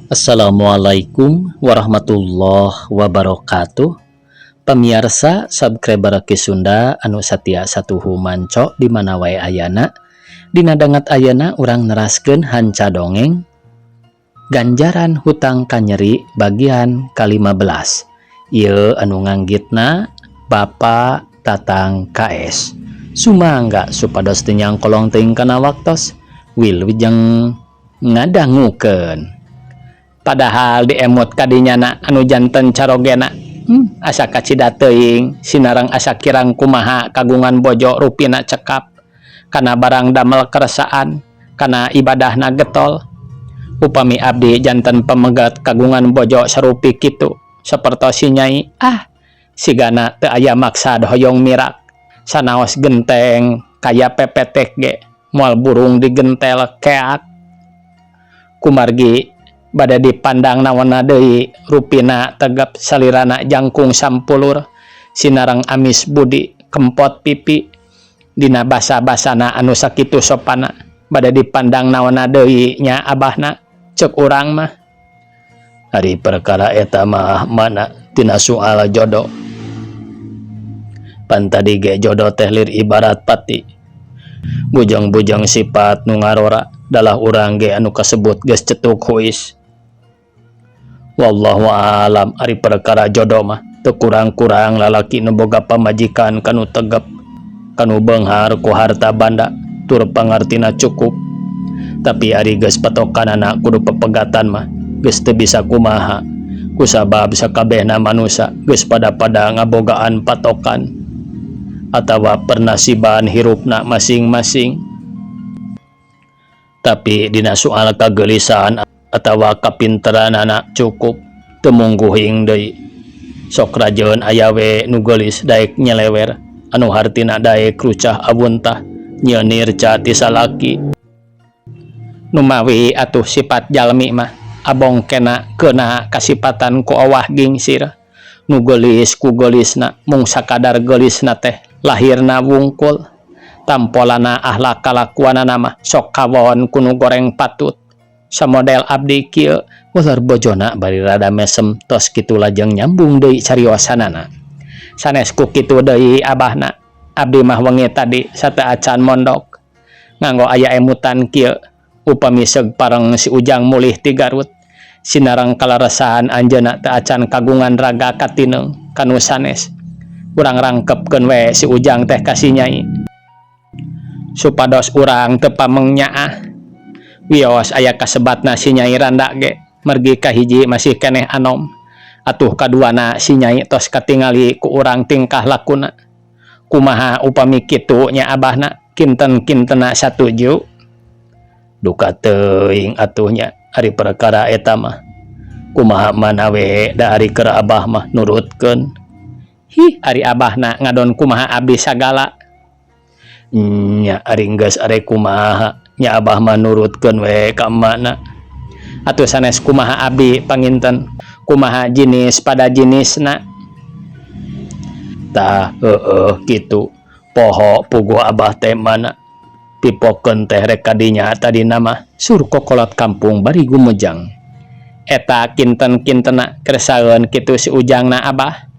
Assalamualaikum warahmatullahi wabarakatuh. Pamiarsa subscriber Ki Sunda anu satia satuhu manco di mana wae ayana. Dina danget ayana urang neraskeun hanca dongeng Ganjaran Hutang Kanyeri bagian ka-15. Ieu anu nganggitna Bapak Tatang KS. Sumangga supados teu nyangkolong teuing kana waktos. Wilujeng ngadangukeun. Padahal diemut kadinyana anu janten carogena, asa kacida teuing sinareng asa kirang kumaha kagungan bojo rupina cekap kana barang damel keresaan, kana ibadahna getol. Upami abdi janten pamegat kagungan bojo sarupi kitu sapertos si Nyai, ah, sigana teu aya maksad hoyong mirak. Sanaos genteng kaya pepetek ge moal burung digentel keak. Kumargi bade dipandang naonna deui, rupina tegep, salirana jangkung sampulur, sinareng amis budi, kempot pipi, dina basa-basana anu sakitu sopana. Bade dipandang naonna deui nya, Abahna, cek urang mah. Ari perkara eta mah mana tina soal jodoh. Pan tadi ge jodoh teh lir ibarat pati. Bujang-bujang sifat nu ngarora dalah urang ge anu kasebut geus cetuk huis. Wallahu alam, ari perkara jodoh mah teu kurang-kurang lalaki nu boga pamajikan kanu tegep, kanu beunghar ku harta banda tur pangartina cukup. Tapi ari geus patokanana kudu pepegatan mah geus teu bisa kumaha, kusabab sakabehna manusa geus pada-pada ngabogaan patokan atawa pernasiban hirupna masing-masing. Tapi dina soal kagelisahan atawa kapinteranana cukup teu mungguhing deui. Sok rajeun aya we nu geulis daek nyelewer, anu hartina daek rucah awuntah nyieun nirca ti salaki. Numawi atuh sifat jalmi mah abong kena keuna kasipatan ku owah gingsir. Nu geulis ku geulisna mung sakadar geulisna teh lahirna wungkul, tampolana ahlak kalakuanana mah sok kawon ku nu goreng patut samodel abdi kieu, ular bojona bari rada mesem. Tos kitu lajeng nyambung deui cariosanana. Sanes ku kitu deui, Abahna, abdi mah wengi tadi sateuacan mondok nganggo aya emutan kieu: upami seug pareng si Ujang mulih ti Garut sinareng kaleresan anjeunna teu acan kagungan raga katineung kanu sanes, urang rangkepkeun we si Ujang teh ka si Nyai supados urang teu pameng nyaah. Wios aya kasebatna si Nyai randa ge, mergi kahiji masih keneh anom, atuh kaduana si Nyai tos katingali ku urang tingkah lakuna kumaha. Upami kitu nya, Abahna, kinten-kintena satuju? Duka teuing atuh nya, ari perkara eta mah kumaha mana we da ari keur Abah mah nurutkeun. Hi, ari Abahna ngadon kumaha abdi sagala nya, ari geus arek kumaha nya, Abah mah nurutkeun we ka emakna. Atuh sanes kumaha abdi panginten, kumaha jinis pada jinisna. Tah, heueuh kitu. Poho puguh Abah teh mana pipokeun teh rek kadinya tadina mah, sur kokolot kampung bari gumejang. Eta kinten-kintena kersaeun kitu si Ujangna, Abah?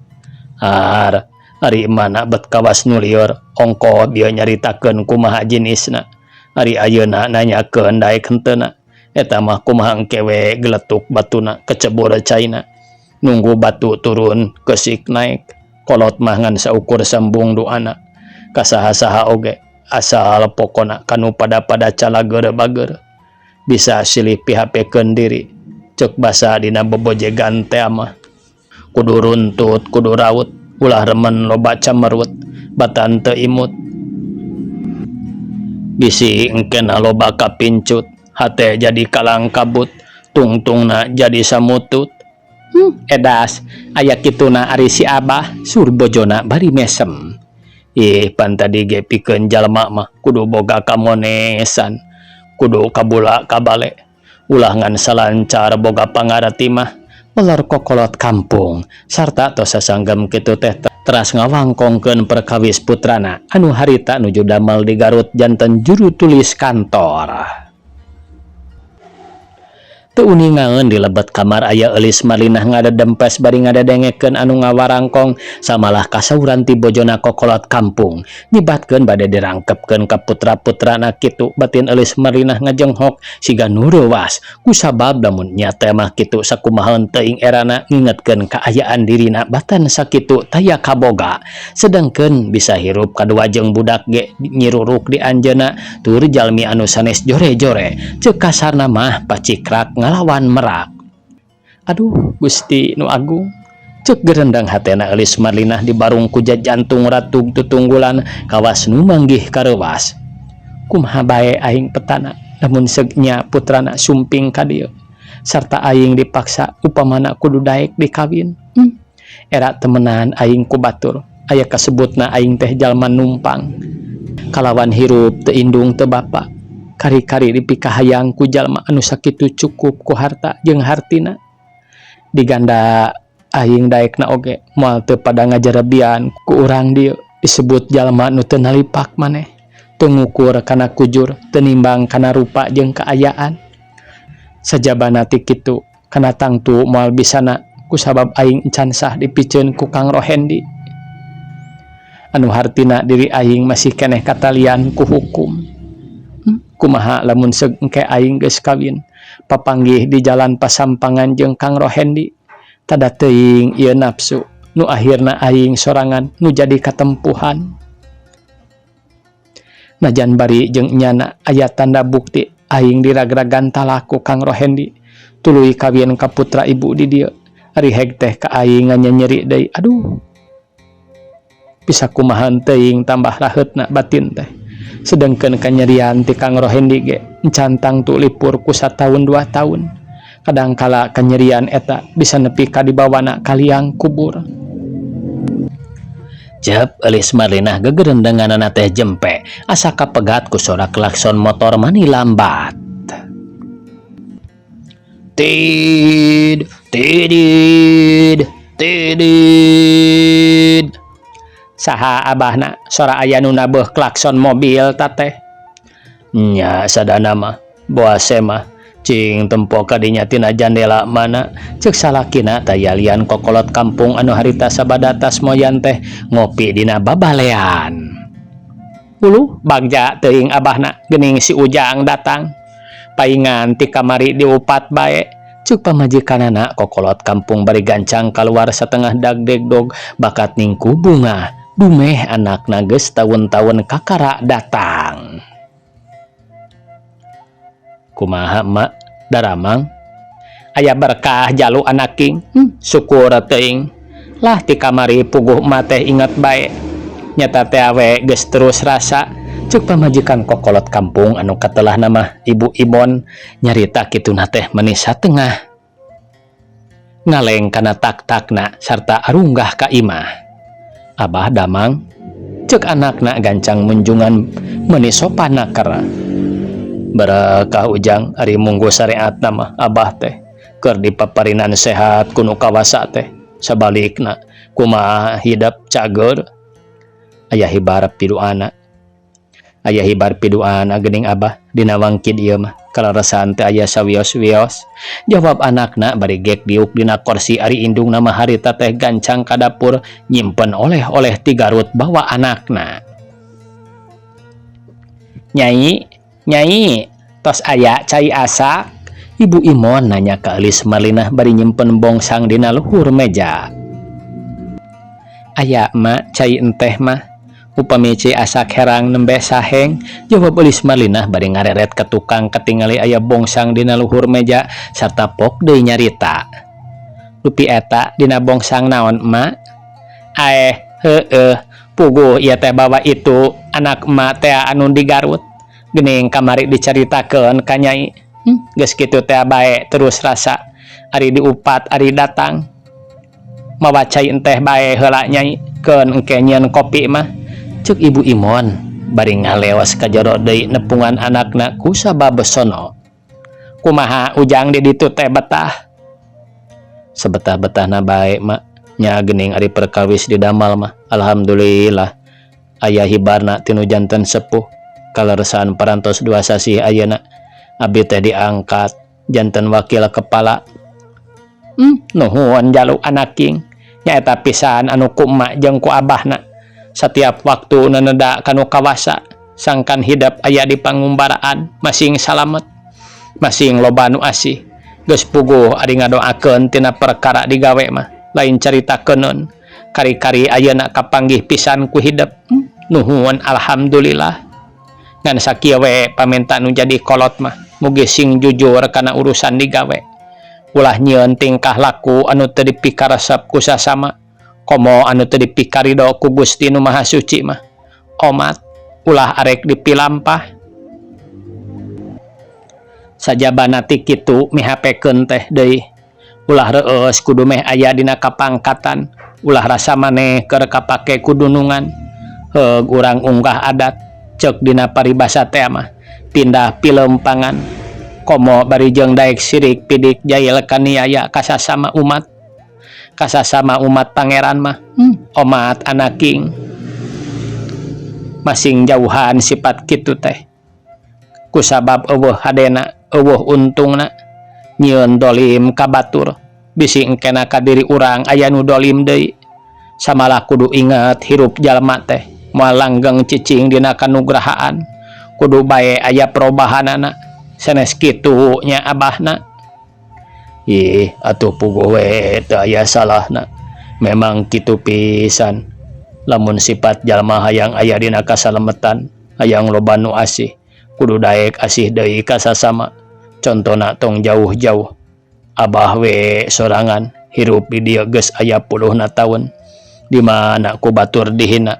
Har, ari mana bet kawas nu lieur ongkoh bieu nyaritakeun kumaha jinisna. Ari ayeuna nanyakeun daek henteuna. Eta mah kumaha engke we geletuk batuna kecebur caina. Nunggu batu turun keusik naek. Kolot mah ngan saukur sambung doana. Ka saha-saha oge asal pokona kanu pada-pada calageur bager. Bisa silih pihapekeun diri. Ceuk basa dina bobojegan teh mah. Kudu runtut, kudu raut, ulah remen loba camerut, batan teu imut. Bisi engkena loba kapincut, hate jadi kalang kabut, tungtungna jadi samutut. Edas, aya kituna ari si Abah, sur bojona bari mesem. Ih, pan tadi ge pikeun jalma mah kudu boga kamonesan, kudu kabula kabale. Ulah ngan salancar boga pangarti mah, ular kokolot kampung. Sarta tos sasanggem kitu teh teras ngawangkongkeun perkawis putrana anu harita nuju damel di Garut janten juru tulis kantor. Teu uningaeun di lebet kamar aya Eulis Marlinah ngadedempes bari ngadedengekeun anu ngawarangkong samalah kasauran ti bojona kokolot kampung nyebatkeun bade dirangkepkeun ka putra-putrana kitu batin Eulis Marlinah ngajenghok siga nu reuwas kusabab lamun nya teh mah kitu sakumaha teuing erana ngingetkeun kaayaan dirina batan sakitu taya kaboga sedangkeun bisa hirup kadua jeung budak ge nyiruruk di anjeunna tur jalmi anu sanes jore-jore ceuk kasarna mah pacikrak ngalawan merak. Aduh Gusti nu Agung ceuk gerendang hatena Eulis Marlinah dibarung ku jantung ratug tutunggulan kawas nu manggih kareuwas. Kumaha bae aing petana lamun seug nya putrana sumping ka dieu sarta aing dipaksa upamana kudu daek dikawin. Era temenan aing ku batur aya kasebutna aing teh jalma numpang kalawan hirup teu indung teu bapa kari-kari dipikahayang ku jalma anu sakitu cukup ku harta jeung hartina diganda aing daekna oge moal teu pada ngajarebian ku urang dieu disebut jalma nu teu nalipak maneh teu ngukur kana kujur teu nimbang kana rupa jeung kaayaan sajabana ti kitu kana tangtu moal bisana kusabab aing encan sah dipiceun ku Kang Rohendi anu hartina diri aing masih keneh katalian ku hukum. Kumaha lamun seug engke aing geus kawin papanggih di jalan pasampangan jeung Kang Rohendi tada teuing ieu nafsu nu akhirna aing sorangan nu jadi katempuhan najan bari jeung nyana aya tanda bukti aing diragragan talak ku Kang Rohendi tuluy kawin ka putra ibu di dieu ari heg teh ka aing nganyeri deui. Aduh, bisa kumaha teuing tambah raheutna batin teh sedangkeun kanyerian ti Kang Rohendi ge encan tangtu lipur ku sataun 2 tahun kadangkala kanyerian eta bisa nepi ka dibawana ka liang kubur. Cep Eulis Marlinah gegerendenganana teh jempe asa kapegat ku sora klakson motor mani lambat. Tid tidid tidid. Saha abahna sora aya nu nabeuh klakson mobil tateh nya sadana mah boase mah cing tempo kadinya tina jandela mana ceuk salakina taya lian kokolot kampung anu harita sabada tas moyan teh ngopi dina babalean. Uluh bagja teuing abahna geuning si Ujang datang paingan ti kamari diupat bae ceuk pamajikanana kokolot kampung bari gancang kaluar satengah dagdegdog bakat ningku bunga dumeh anakna geus taun-taun kakara datang. Kumaha mak daramang aya berkah jalu anaking. Syukur teuing lah ti kamari puguh emak teh inget bae nyata teh awe geus terus rasa ceuk pamajikan kokolot kampung anu katelah nama Ibu Ibon nyarita kituna teh meni satengah ngaleng kana tak-takna sarta arunggah ka imah. Abah damang ceuk anakna gancang munjungan meni sopan naker. Barakah Ujang ari munggu syariatna mah abah teh keur dipaparinan sehat ku nu kawasa teh sabalikna kumaha hidep cager aya hibar piduana aya hibar piduana geuning abah dina wangkid ieu mah kaleresan teh aya sawios-wios jawab anakna bari gek diuk dina korsi ari indungna mah harita teh gancang ka dapur nyimpen oleh-oleh ti Garut bawa anakna. Nyai, nyai, tos aya cai asak? Ibu Imon nanya ka Eulis Marlinah bari nyimpen bongsang dina luhur meja. Aya mak cai enteh mah upami cai asak herang nembe saheng jawab Eulis Marlinah bari ngareret ka tukang katingali aya bongsang dina luhur meja sarta pok deui nyarita. Dupi eta dina bongsang naon emak? Aeh, heueuh, puguh ieu teh bawa itu anak emak teh anu di Garut. Geuning kamari dicaritakeun ka nyai. Geus kitu teh bae terus rasa ari diupat ari datang. Mawa cai enteh bae heula nyai keun engke nyieun kopi mah ceuk Ibu Imon bari ngaleos ka jero deui nepungan anakna ku sabab sono. Kumaha Ujang di ditu teh betah? Sebetah-betahna bae mak nya geuning ari perkawis di damal mah alhamdulillah aya hibarna tinu janten sepuh kaleresan parantos 2 sasih ayeuna abdi teh diangkat Janten wakil kepala. Nuhun jalu anaking. Nyaeta pisan anu ku emak jeung ku abahna. Satiap waktu neneda kanu kawasa sangkan hidep aya di pangumbaraan masing salamet. Masing loba nu asih. Geus puguh ari ngadoakeun tina perkara digawe mah lain carita keuneun. Kari-kari ayeuna kapanggih pisan ku hidep. Nuhun alhamdulillah. Ngan sakieu we pamenta nu jadi kolot mah mugi sing jujur kana urusan digawe. Ulah nyieun tingkah laku anu teu dipikaresep ku sasama. Komo anu teu dipikarido ku Gusti Nu Maha Suci mah. Omat ulah arek dipilampah. Sajabana ti kitu mihapekeun teh deui. Ulah reueus kudu meh aya dina kapangkatan. Ulah rasa maneh keur kapake ku dunungan. Heug urang unggah adat. Ceuk dina paribasa tea mah pindah pilempangan. Komo bari jeung daek sirik pidik jail kaniaya ka sasama umat. Ka sasama umat Pangeran mah omat anaking. Masing jauhan sifat kitu teh. Kusabab eueuh hadena, eueuh untungna. Nyieun dolim ka batur. Bisi engkena ka diri urang aya nu dolim deui. Samalah kudu inget hirup jalma teh moal langgeng cicing dina kanugrahaan. Kudu bae aya perobahanana. Sanes kitu nya abahna. Ih, atuh puguh we teu aya salahna. Memang kitu pisan. Lamun sifat jalma hayang aya dina kasalemetan, hayang loba nu asih, kudu daek asih deui ka sasama. Contona tong jauh-jauh. Abah we sorangan hirup di dieu geus aya puluhna taun. Di mana ku batur dihina,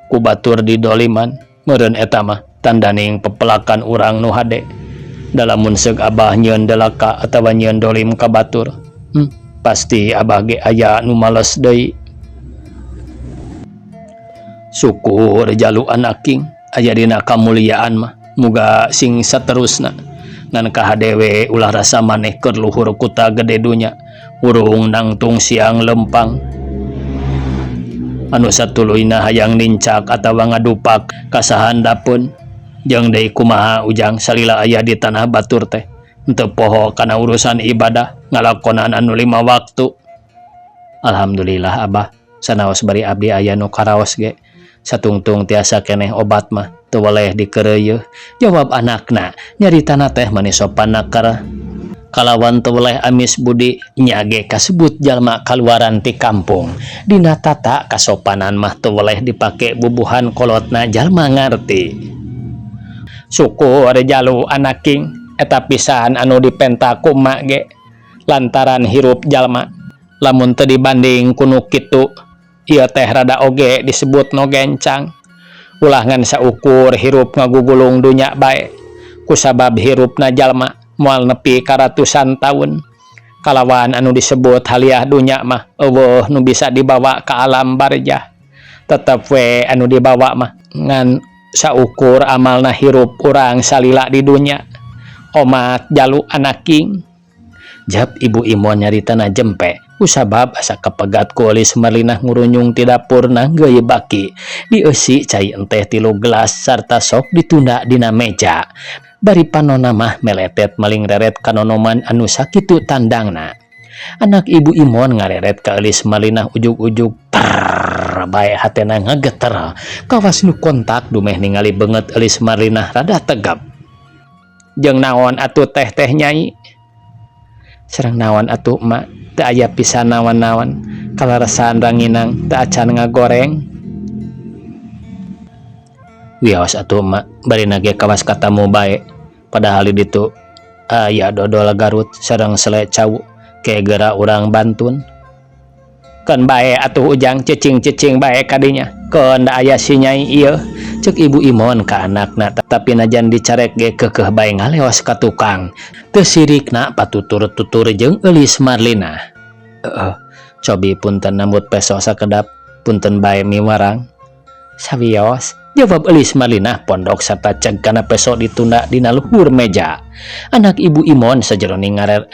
ku batur didoliman, meureun eta mah tandaning pepelakan urang nu hade. Da lamun seug abah nyieun delaka atawa nyieun dolim ka batur, pasti abah ge aya nu males deui. Syukur jalu anaking aya dina kamuliaan mah, muga sing saterusna. Ngan kahade we ulah rasa maneh keur luhur kuta gede dunya, urung nangtung siang lempang. Anu satuluyna hayang nincak atawa ngadupak kasahandapeun. Jeung deui kumaha ujang salila aya di tanah batur teh henteu poho kana urusan ibadah ngalakonan anu 5 waktu. Alhamdulillah abah, sanaos bari abdi aya nu karaos ge satungtung tiasa keneh obat mah teu weleh dikeureuyeun. Jawab anakna nyaritana teh mani sopan nakar. Kalawan teu weleh amis budi nya ge kasebut jalma kaluaran ti kampung. Dina tata kasopanan mah teu weleh dipake bubuhan kolotna jalma ngarti. Syukur jalu anaking eta pisan anu dipenta ku emak ge lantaran hirup jalma. Lamun teu dibanding ku nu kitu ieu teh rada oge disebut no gencang. Ulah ngan saukur hirup ngagugulung dunya bae. Kusabab hirupna jalma moal nepi ka ratusan taun. Kalawan anu disebut haliah dunya mah eueuh nu bisa dibawa ka alam barzah. Tetep we anu dibawa mah ngan saukur amalna hirup urang salila di dunya. Omat jalu anaking. Jap ibu Imon nyaritana jempe. Kusabab asa kapegat ku Eulis Marlinah ngurunyung ti dapur nanggeui baki. Dieusi cai enteh 3 gelas sarta sok ditunda dina meja. Bari panona mah meletet maling reret kanonoman anu sakitu tandangna. Anak ibu Imon ngareret ka Eulis Marlinah ujug-ujug ter bae hatena ngageter. Kawas nu kontak dumeh ningali beungeut Eulis Marlinah rada tegap. Jeung naon atuh teh-teh nyai? Sareng naon atuh emak? Teu aya pisan naon-naon. Kalaresan ranginang teu acan ngagoreng. Wios atuh emak, barina ge kawas katamu bae. Padahal di ditu aya dodol Garut sareng sele cau ke geura urang bantun. Keun bae atuh ujang cicing-cicing bae kadinya. Keun da aya si nyai ieu. Ceuk ibu Imon ka anakna, tapi najan dicarek ge keukeuh bae ngaleos ka tukang. Teu sirikna patutur-tutur jeung Eulis Marlinah. Heeh, cobi punten nambut peso sakedap, punten bae miwarang. Sawios, jawab Eulis Marlinah pondok sarta ceg kana peso ditunda dina luhur meja. Anak ibu Imon sajeroning ngarer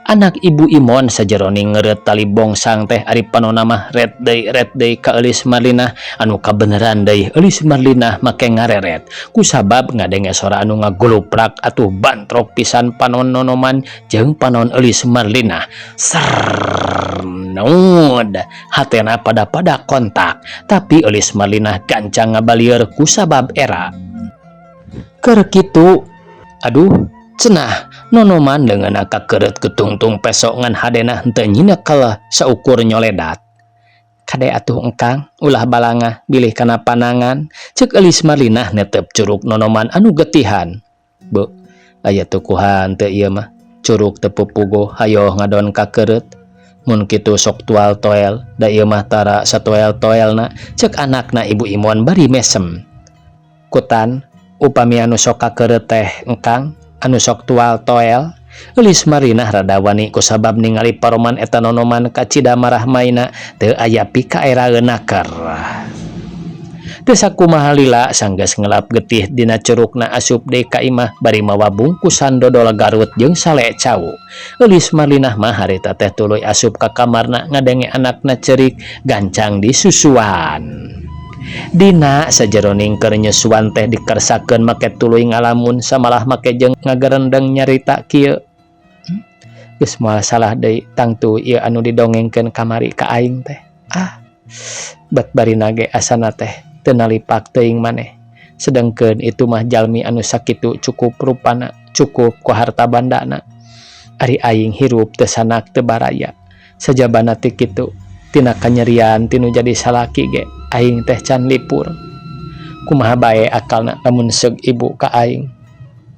Anak Ibu Imon sajeroning ngeureut tali bongsang teh ari panonna mah ret deui ret deui ka Eulis Marlinah anu kabeneran deui Eulis Marlinah make ngareret kusabab ngadenge sora anu ngaguluprak atuh bantrok pisan panon nonoman jeung panon Eulis Marlinah. Sernud hatena pada-pada kontak, tapi Eulis Marlinah gancang ngabalieur kusabab era. Keur kitu, aduh cenah nonoman leungeunna kakeureut ku tungtung peso ngan hadena henteu nyinekel saukur nyoledat. Kade atuh engkang, ulah balangah bilih kana panangan, ceuk Eulis Marlinah netep curuk nonoman anu getihan. Beuh, aya tukuhan teu ieu mah, curuk teu pupugoh hayoh ngadon kakeureut. Mun kitu sok tual toel, da ieu mah tara satoel-toelna, ceuk anakna Ibu Imon bari mesem. Kutan, upami anu sok kakeureut teh engkang anu sok tual toel. Eulis Marlinah rada wani kusabab ningali paroman eta nonoman kacida marahmaina teu aya pikaeraeun naker. Teu sakumaha lila sanggeus ngelap getih dina curukna asup deui ka imah bari mawa bungkusan dodol Garut jeung sale cau. Eulis Marlinah mah harita teh tuluy asup ka kamarna ngadenge anakna ceurik gancang disusuan. Dina sajeroning keur nyusuan teh dikersakeun make tuluy ngalamun samalah make jeung ngagerendeng nyarita kieu. Geus moal salah deui tangtu ieu anu didongengkeun kamari ka aing teh. Ah, bet barina ge asana teh teu nalipak teuing maneh. Sedengkeun itu mah jalmi anu sakitu cukup rupana, cukup ku harta bandana. Ari aing hirup teu sanak teu baraya. Sajabana ti kitu tina kanyerian tinu jadi salaki ge aing teh can lipur. Kumaha bae akalna lamun seug ibu ka aing.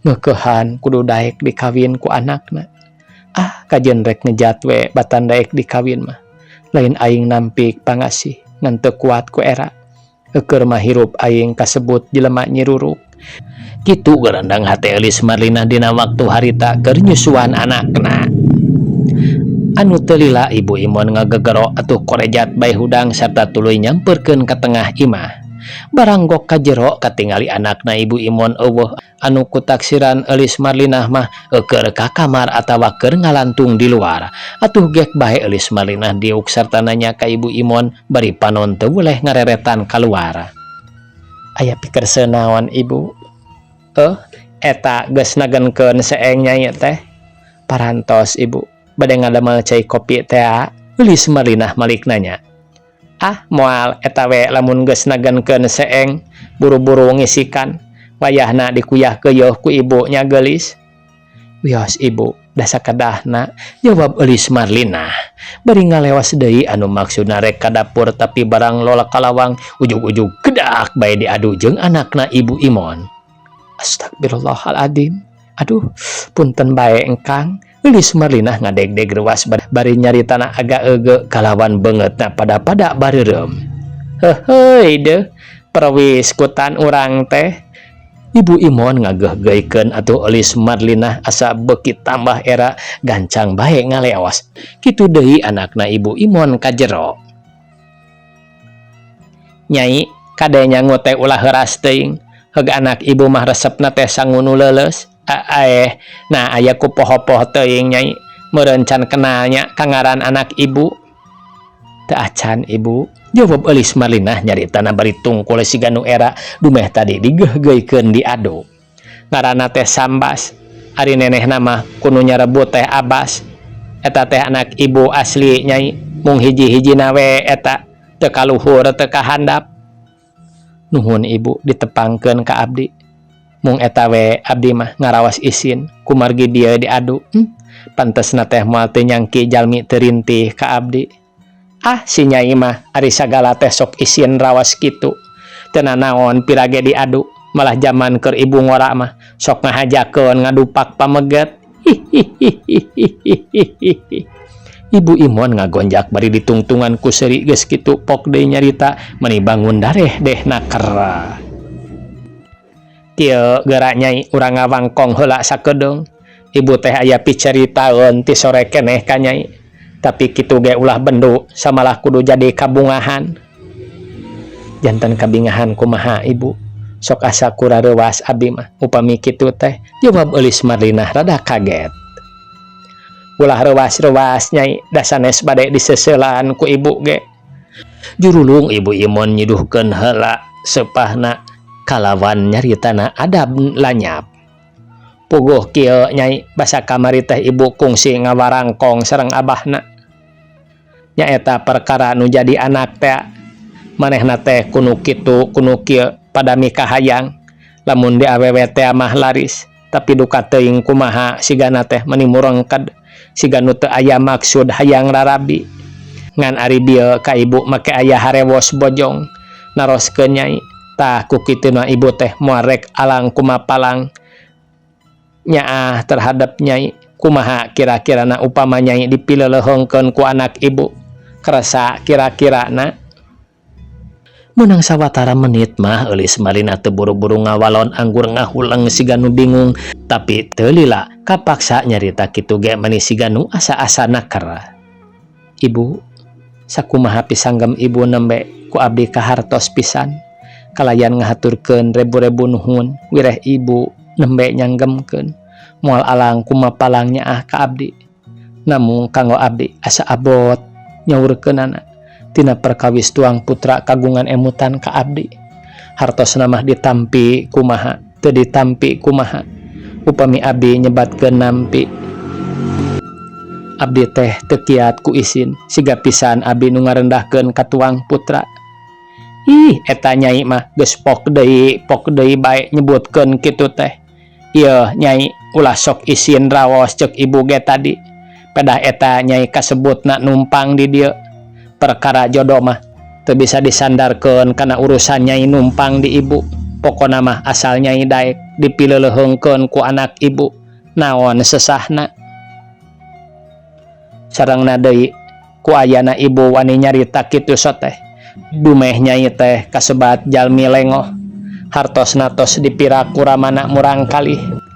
Ngeukehan kudu daek dikawin ku anakna. Ah, kajeun rek ngejat we batan daek dikawin mah. Lain aing nampik pangasih ngan teu kuat ku era. Eukeun mah hirup aing kasebut jelema nyiruruk. Kitu gerendeng hate Eulis Marlinah dina waktu harita keur nyusuan anakna. Anu teu lila Ibu Imon ngagegero atuh korejat bae hudang sarta tuluy nyamperkeun ka tengah imah. Baranggok ka jero katingali anakna Ibu Imon euweuh anu kutaksiran Eulis Marlinah mah eukeun ka kamar atawa keur ngalantung di luar. Atuh gek bae Eulis Marlinah diuk sarta nanya ka Ibu Imon bari panon teu weleh ngareretan kaluar. Aya pikerseun naon, Ibu? Eh, eta geus nagenkeun seeng nyai teh. Parantos, Ibu. Bade ngadamel cai kopi tea? Eulis Marlinah malik nanya. Ah, moal eta we lamun geus nagenkeun seeng buru-buru ngisikan. Wayahna dikuyah keuyeuh ku ibu nya geulis. Wios, Ibu, da sakedahna, jawab Eulis Marlinah. Bari ngalewas deui anu maksudna rek ka dapur tapi barang lolak kalawang ujug-ujug gedak bae diadu jeung anakna Ibu Imon. Astagfirullahaladzim. Aduh, punten bae engkang. Eulis Marlinah ngadegdeg reuwas bari nyaritana agak ege kalawan beungeutna pada-pada bareureum. Heuheuy deuh, perwis kutan urang teh. Ibu Imon ngageuhgeuikeun atuh Eulis Marlinah asa beuki tambah era gancang bae ngaleos. Kitu deui anakna Ibu Imon ka jero. Nyai, kade nyangu teh ulah heuras teuing. Heug anak ibu mah resepna teh sangu nu leuleus. Aeh, nah aya ku poho-poho teuing nyai. Meureun can kenalnya ka ngaran anak ibu. Teu acan, Ibu, jawab Eulis Marlinah nyaritana bari tungkul siga nu era dumeh tadi digeugeuikeun diadu. Ngaranna teh Sambas. Ari nenehna mah ku nu nyarebut teh Abbas. Eta teh anak ibu asli, nyai, mung hiji-hijina we eta teu kaluhur teu kahandap. Nuhun, Ibu, ditepangkeun ka abdi. Mung eta we abdi mah ngaraos isin kumargi dieu diadu. Pantesna teh moal teu nyangki jalmi teu rintih ka abdi. Ah, si nyai mah ari sagala teh sok isin raos kitu. Teu nanaon pira ge diadu, malah jaman keur ibu ngora mah sok ngahajakeun ngadupak pameget. Hihihihihihihi. Ibu Imon ngagonjak bari ditungtungan ku seuri geus kitu pok deui nyarita meuni bangun dareh deh naker. Kieu geura nyai, urang ngawangkong heula sakedeung. Ibu teh aya picaritaeun ti sore keneh ka nyai. Tapi kitu ge ulah bendu samalah kudu jadi kabungahan. Janten kabingahan kumaha, Ibu? Sok asa kurareuwas abdi mah upami kitu teh, jawab Eulis Marlinah rada kaget. Ulah reuwas-reuwas, Nyai, da sanes bade diseuselan ku ibu ge. Jurulung Ibu Imon nyiduhkeun heula sepahna kalawan nyaritana adab lanyap. Puguh kieu, Nyai, basa kamari teh ibu kungsi ngawarangkong sareng abahna. Nyaeta perkara nu jadi anak teh, manehna teh kunu kitu kunu kieu pada mikahayang lamun di awewe teh mah laris, tapi duka teuing kumaha sigana teh mani murengked siga nu teu aya maksud hayang rarabi. Ngan ari bieu ka ibu make aya harewos bojong naroskeun, Nyai. Tah, ku kituna ibu teh moal rek alang kumapalang nyaah terhadap Nyai. Kumaha kira-kirana upama Nyai dipileuleheungkeun ku anak ibu? Kerasa kira-kirana? Menang sawatara menit mah Eulis Marlina teu buru-buru ngawalon, anggur ngahuleng siga nu bingung, tapi teu lila kapaksa nyarita kitu ge mani siga nu asa-asa naker. Ibu, sakumaha pisanggem ibu nembe ku abdi kahartos pisan, kalayan ngahaturkeun rebu-rebu nuhun wireh ibu nembe nyanggemkeun. Moal alang kumapalang nyaah ka abdi, namung kanggo abdi asa abot nyaurkeunana tina perkawis tuang putra kagungan emutan ka abdi. Hartosna mah ditampi kumaha teu ditampi kumaha, upami abdi nyebatkeun nampi, abdi teh teu kiat ku isin, siga pisan abdi nu ngarendahkeun ka tuang putra. Ih, eta Nyai mah geus pok deui bae nyebutkeun kitu teh. Ieu, Nyai, ulah sok isin raos ceuk ibu ge tadi, pedah eta Nyai kasebutna numpang di dieu. Perkara jodoh mah teu bisa disandarkeun kana urusan Nyai numpang di ibu. Pokona mah asal Nyai daek dipileuleheungkeun ku anak ibu, naon sesahna? Sarengna deui, ku ayana ibu wani nyarita kitu soteh, dumeh Nyai teh kasebat jalmi lengoh. Hartosna tos dipira ku ramana murangkalih.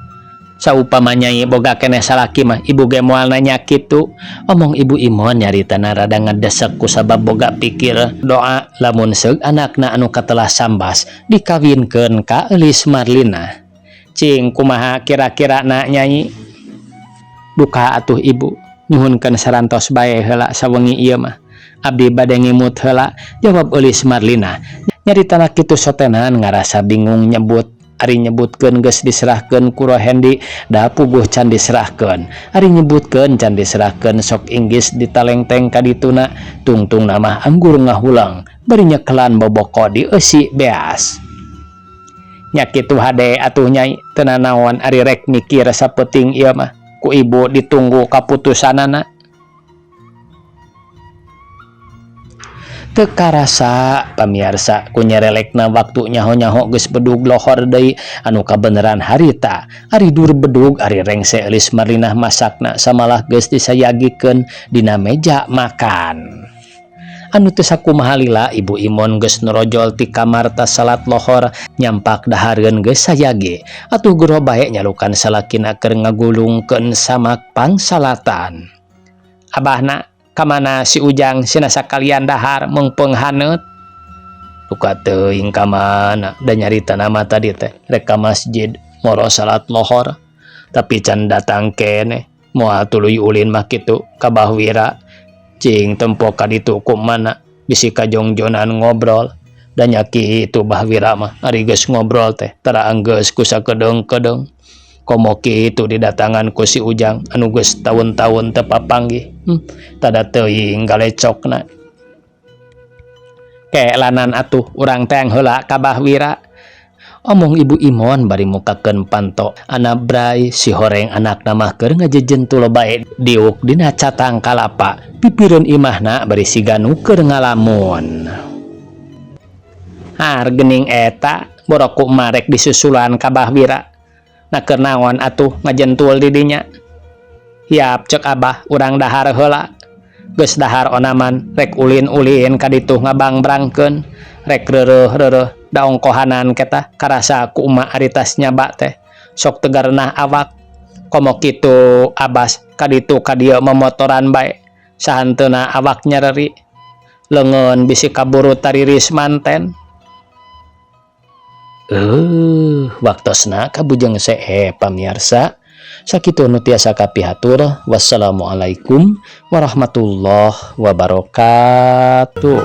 Saupama Nyai boga keneh salaki mah ibu ge moal nanya kitu, omong Ibu Imon nyaritana rada ngedesek kusabab boga pikir doa lamun seug anakna anu katelah Sambas dikawinkeun ka Eulis Marlina. Cing kumaha kira-kira na, Nyai? Duka atuh, Ibu, nyuhunkeun sarantos bae heula sawengi ieu mah, abdi bade ngimut heula, jawab Eulis Marlina. Nyaritana kitu sotenan ngarasa bingung nyebut. Ari nyebutkeun geus diserahkeun ku Rohendi, da puguh can diserahkeun. Ari nyebutkeun can diserahkeun sok inggis ditalengteng ka dituna. Tungtungna mah anggur ngahulang bari nyekelan boboko di eusi beas. Nya kitu hade atuh, Nyai, teu nanaon ari rek mikir sapeuting ieu mah, ku ibu ditunggu kaputusanana. Teu karasa, pamiarsa, ku nyerelekna waktu nyaho-nyaho geus bedug lohor deui anu kabeneran harita. Ari dur bedug, ari rengse Eulis Marlinah masakna samalah geus disayagikeun dina meja makan. Anu teu sakumaha lila Ibu Imon geus norojol ti kamar tas salat lohor, nyampak dahareun geus sayagi. Atuh gero bae nyalukan salakina keur ngagulungkeun samak pangsalatan. Abahna kamana si Ujang sina sakalian dahar meungpeung haneut? Duka teuing ka mana, da nyarita nama tadi teh rek ka masjid moro salat lohor, tapi can datang keneh. Moal tuluy ulin mah kitu ka Bah Wira, cing tempo ka ditu ku mana bisi kajongjonan ngobrol. Da nya kitu Bah Wira mah, ari geus ngobrol teh tara anggeus ku sakedeung-kedeung. Komo kitu didatangan ku si Ujang anu geus taun-taun teu papanggih, tada teuing galecokna. Ke lanan atuh urang teang heula ka Bah Wira, omong Ibu Imon bari mukakeun panto anabray si horeng anakna mah keur ngajejentul bae diuk dina catang kalapa pipireun imahna bari siga nu keur ngalamun. Har geuning eta boro ku marek disusulan ka Bah Wira. Na keur naon atuh ngajentul di dinya? Hiap cek abah, urang dahar heula. Geus dahar onaman rek ulin-ulin ka ditu ngabangbrangkeun, rek reureuh-reureuh, da ongkohanan ketah karasa ku uma ari tas nyaba teh sok teu garenah awak. Komo kitu Abas ka ditu ka dieu momotoran bae, sahanteuna awak nyereri, leungeun bisi kaburu tariris manten. Waktosna kabujeng seep, pamiarsa. Sakitu nu tiasa kapihatur. Wassalamualaikum warahmatullahi wabarakatuh.